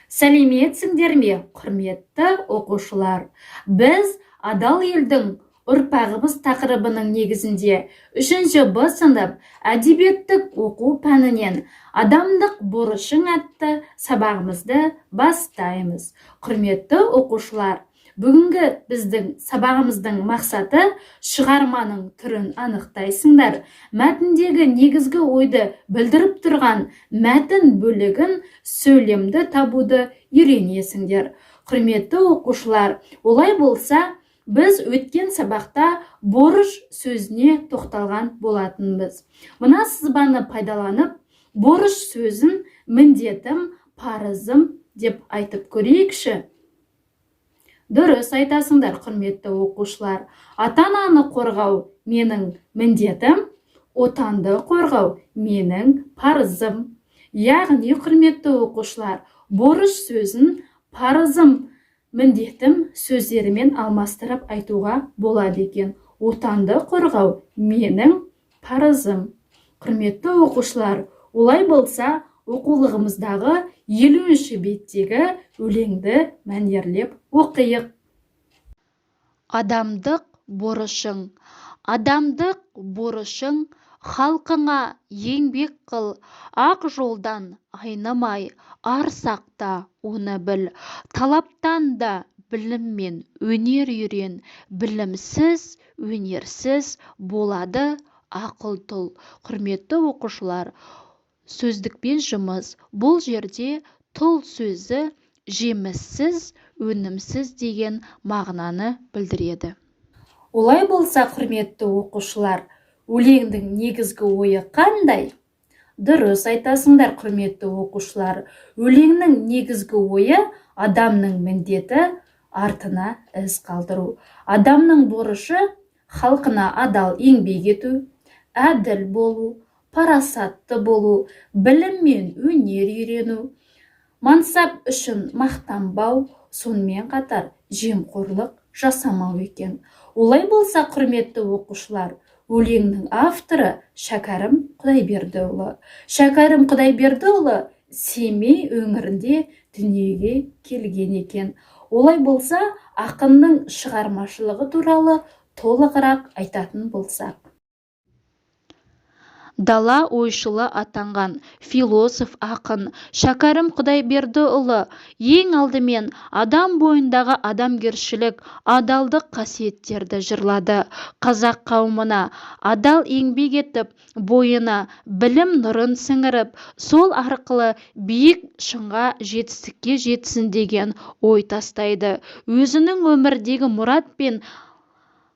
Сәлеметсіңдер ме, құрметті оқушылар! Біз «Адал елдің ұрпағымыз» тақырыбының негізінде 3 Б сынып әдебиеттік оқу пәнінен «Адамдық борышың» атты сабағымызды бастаймыз. Құрметті оқушылар, бүгінгі біздің сабағымыздың мақсаты: шығарманың түрін анықтайсыңдар, мәтіндегі негізгі ойды білдіріп тұрған мәтін бөлігін, сөйлемді табуды үйренесіңдер. Құрметті оқушылар, олай болса, біз өткен сабақта «борыш» сөзіне тоқталған болатынбыз. Мына сызбаны пайдаланып, «борыш» сөзін «міндетім», «парызым» деп айтып көрейікші. Дұрыс айтасыңдар, құрметті оқушылар. Ата-ананы қорғау – менің міндетім, Отанды қорғау – менің парызым. Яғни, құрметті оқушылар, «борыш» сөзін «парызым», «міндетім» сөздерімен алмастырып айтуға болады екен. Отанды қорғау – менің парызым. Құрметті оқушылар, олай болса, оқулығымыздағы 50-беттегі өлеңді мәнерлеп оқиық. Адамдық борышың, адамдық борышың, халқыңа еңбек қыл, ақ жолдан айнымай, ар сақта, оны біл. Талаптан да білім мен өнер үйрен, білімсіз, өнерсіз болады ақыл тұл. Құрметті оқушылар, сөздікпен жұмыс. Бұл жерде «тұл» сөзі жеміссіз, өнімсіз деген мағынаны білдіреді. Олай болса, құрметті оқушылар, өлеңнің негізгі ойы қандай? Дұрыс айтасыңдар, құрметті оқушылар. Өлеңнің негізгі ойы: адамның міндеті – артына із қалдыру, адамның борышы – халқына адал еңбек ету, әділ болу, парасатты болу, білім мен өнер үйрену, мансап үшін мақтанбау, сонымен қатар жемқорлық жасамау екен. Олай болса, құрметті оқушылар, өлеңнің авторы – Шәкәрім Құдайбердіұлы. Шәкәрім Құдайбердіұлы Семей өңірінде дүниеге келген екен. Олай болса, ақынның шығармашылығы туралы толығырақ айтатын болсақ. Дала ойшылы атанған философ ақын Шәкәрім Құдайбердіұлы ең алдымен адам бойындағы адамгершілік, адалдық қасиеттерді жырлады. Қазақ қауымына адал еңбек етіп, бойына білім нұрын сіңіріп, сол арқылы биік шыңға, жетістікке жетсін деген ой тастайды. Өзінің өмірдегі мұрат пен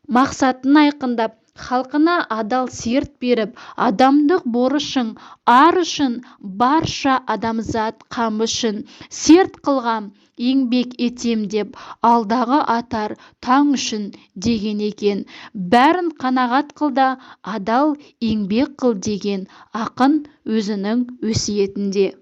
мақсатын айқындап, халқына адал серт беріп, «Адамдық борышың ар үшін, барша адамзат қамы үшін, серт қылғам еңбек етем деп, алдағы атар таң үшін» деген екен. «Бәрін қанағат қыл да, адал еңбек қыл» деген ақын өзінің өсиетінде.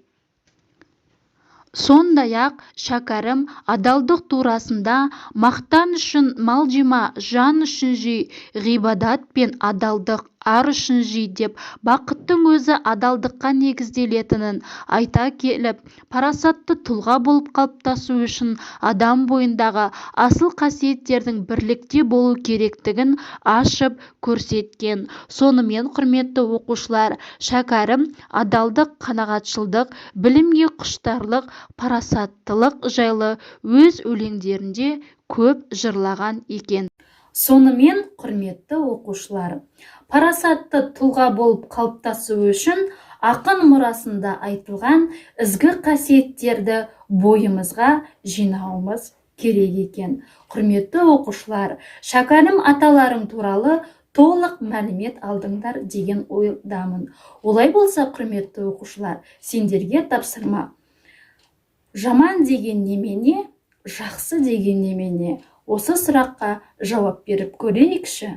Сондай-ақ Шәкәрім адалдық турасында «Мақтан үшін мал жима, жан үшін жи, ғибадат пен адалдық ар үшін жи» деп, бақыттың өзі адалдыққа негізделетінін айта келіп, парасатты тұлға болып қалыптасу үшін адам бойындағы асыл қасиеттердің бірлікте болу керектігін ашып көрсеткен. Сонымен, құрметті оқушылар, Шәкәрім адалдық, қанағатшылдық, білімге құштарлық, парасаттылық жайлы өз өлеңдерінде көп жырлаған екен. Сонымен, құрметті оқушылар, парасатты тұлға болып қалыптасу үшін ақын мұрасында айтылған ізгі қасиеттерді бойымызға жинауымыз керек екен. Құрметті оқушылар, Шәкәрім аталарың туралы толық мәлімет алдыңдар деген ойдамын. Олай болса, құрметті оқушылар, сендерге тапсырма: жаман деген немене, жақсы деген немене? Осы сұраққа жауап беріп көрейікші.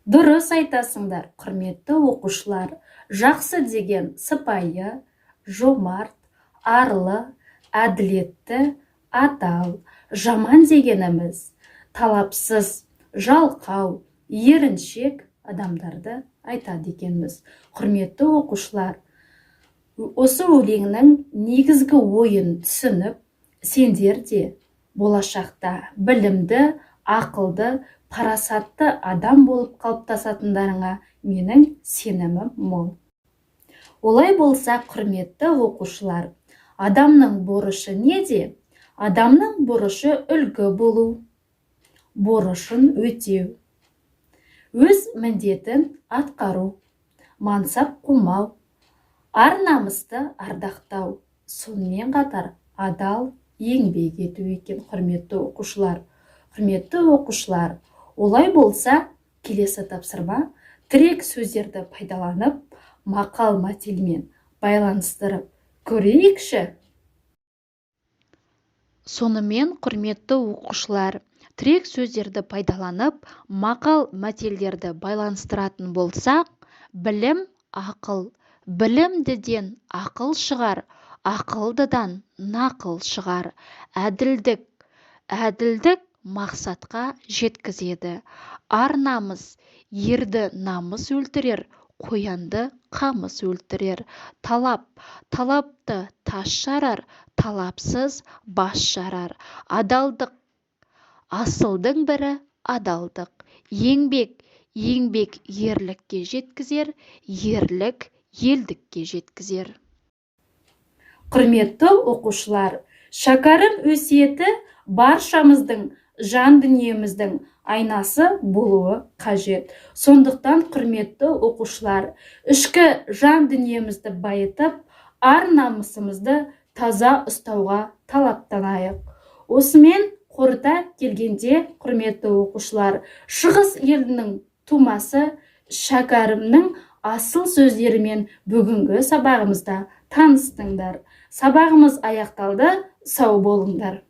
Дұрыс айтасыңдар, құрметті оқушылар. Жақсы деген сыпайы, жомарт, арлы, әділетті, адал. Жаман дегеніміз талапсыз, жалқау, еріншек адамдарды айтады екенбіз. Құрметті оқушылар, Осы өлеңнің негізгі ойын түсініп, сендер де болашақта білімді, ақылды, парасатты адам болып қалыптасатындарыңа менің сенімім мол. Олай болса, құрметті оқушылар, адамның борышы неде? Адамның борышы – үлгі болу, борышын өтеу, өз міндетін атқару, мансап қумау, ар намысты ардақтау, сонымен қатар адал еңбек ету екен, құрметті оқушылар. Құрметті оқушылар, олай болса, келесі тапсырма: тірек сөздерді пайдаланып, мақал мәтелмен байланыстырып көрейікші. Сонымен, құрметті оқушылар, тірек сөздерді пайдаланып, мақал мәтелдерді байланыстыратын болсақ: Білім – ақыл, білімдіден ақыл шығар, ақылдыдан нақыл шығар. Әділдік: әділдік мақсатқа жеткізеді. Ар-намыс: ерді намыс өлтірер, қоянды қамыс өлтірер. Талап: талапты тас жарар, талапсыз бас жарар. Адалдық: асылдың бірі – адалдық. Еңбек: еңбек ерлікке жеткізер, ерлік елдікке жеткізер. Құрметті оқушылар, Шәкәрім өсиеті баршамыздың жан дүниеміздің айнасы болуы қажет. Сондықтан, құрметті оқушылар, ішкі жан дүниемізді байытып, ар намысымызды таза ұстауға талаптанайық. Осымен қорыта келгенде, құрметті оқушылар, шығыс елінің тумасы Шәкәрімнің асыл сөздерімен бүгінгі сабағымызда таныстыңдар. Сабағымыз аяқталды. Сау болыңдар.